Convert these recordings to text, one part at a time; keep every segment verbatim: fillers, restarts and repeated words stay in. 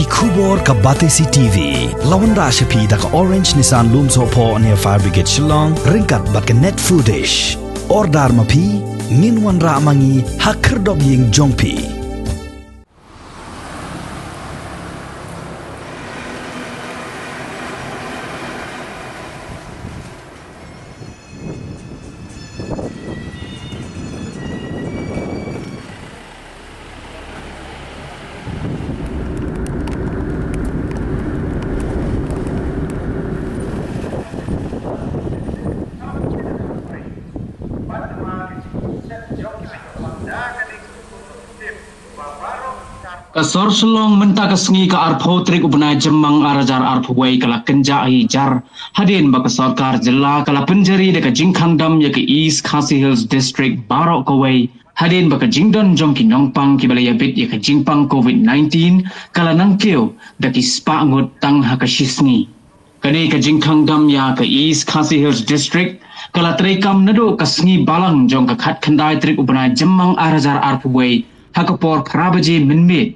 Khubor ka Batesi T V. La wanrah sha phi da ka Orange Nissan Lumsohphoh near Fire Brigade Shillong, ryngkat bad ka Net Foodish. Order ma phi, ngin wanrah ma ngi ha khyrdop ïing jong phi. Ka sor Shillong mynta ka sngi ka arphew tarik u bnai Jymmang ar hajar arphew wei ka la kynjah hi jar hadien ba ka sorkar jylla ka la pynjari da ka jingkhang dam ïa ka East Khasi Hills District baroh kawei hadien ba ka jingdon jong ki nongpang kiba la ïabit ïa ka jingpang covid nineteen ka la nangkiew da ki spah ngut tang ha ka shi sngi. Kane ka jingkhang dam ïa ka East Khasi Hills District ka la treikam naduh ka sngi Balang jong ka khatkhyndai tarik u bnai Jymmang ar hajar arphew wei ha ka por phra baje mynmiet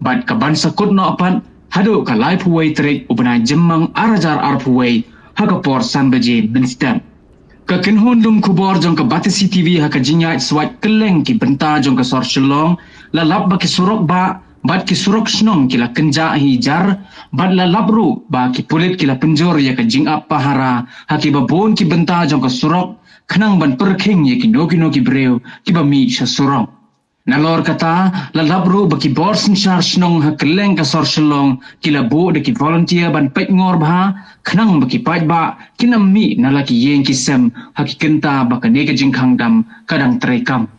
bad ka ban sa kut noh pat haduh ka laiphew wei tarik u bnai Jymmang ar hajar arphew wei ha ka por san baje mynstep. Ka kynhun lum khubor jong ka Batesi T V ha ka jingïaid swait kylleng ki bynta jong ka sor Shillong la lap ba ki surok bah bad ki surok shnong ki la kynjah hi jar bad la lap ruh ba ki pulit ki la pynjur ïa ka jingap pahara ha kiba bun ki bynta jong ka surok khnang ban pyrkhing ïa kino kino ki briew kiba mih sha surok. Nalor kata, la lap ruh ba ki bor synshar shnong ha kylleng ka sor Shillong ki la buh da ki volunteer ban peit ngor bha khnang ba ki paidbah kin ym mih na la ki ïing ki sem ha ki kynta ba kane ka jingkhang dam ka dang treikam.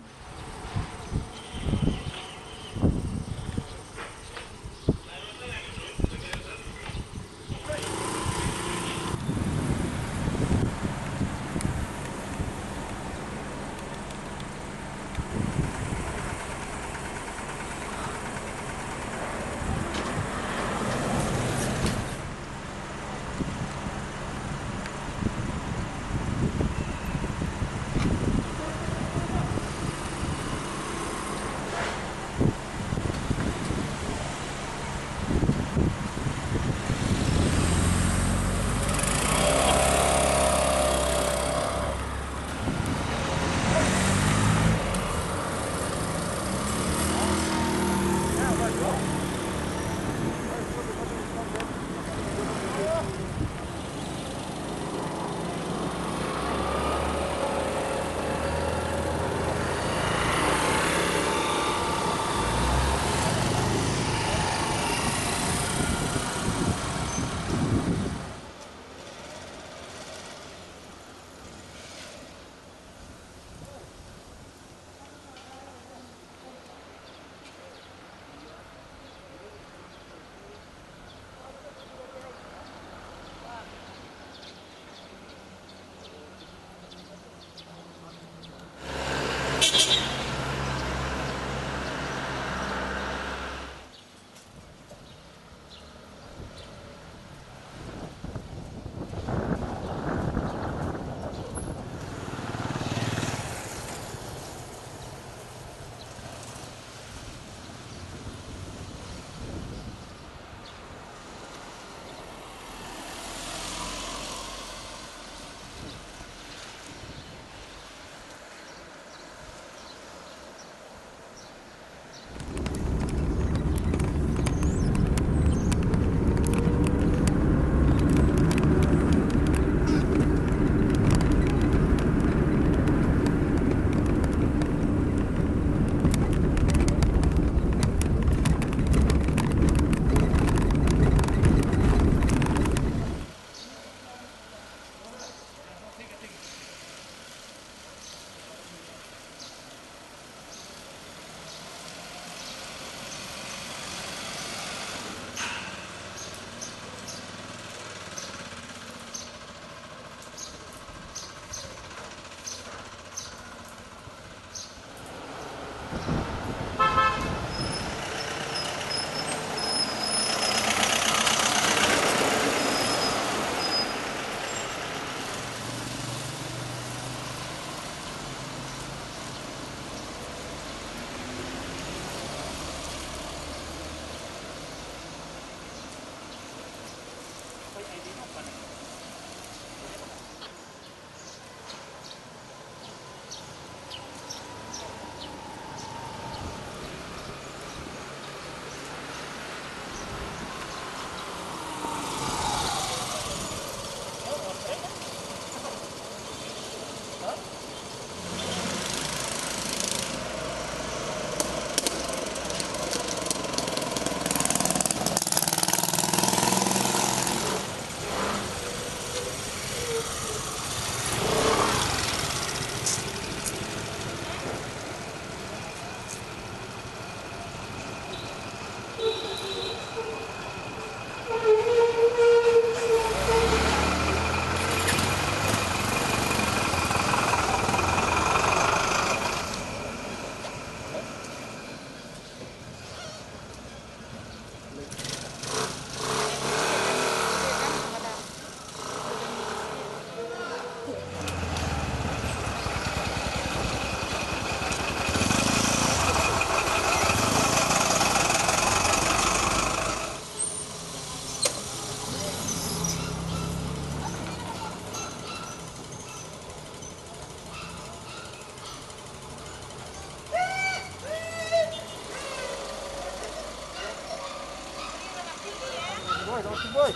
Boy.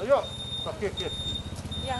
Ayo. Okey, okey. Ya.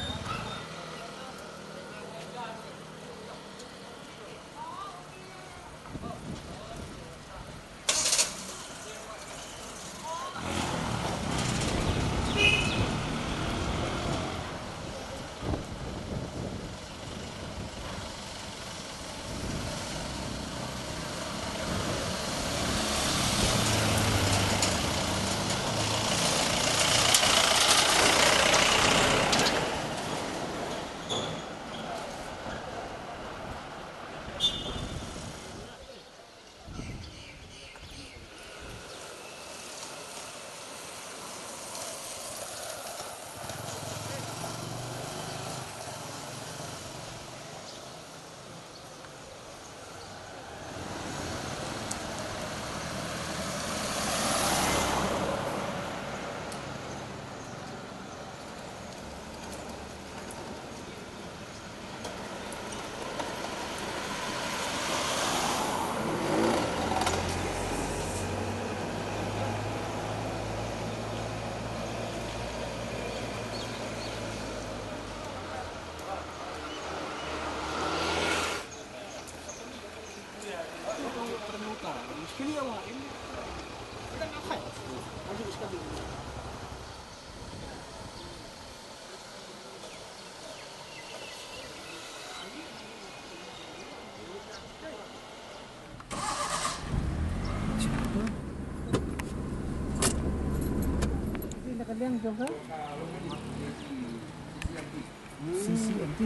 C C M P.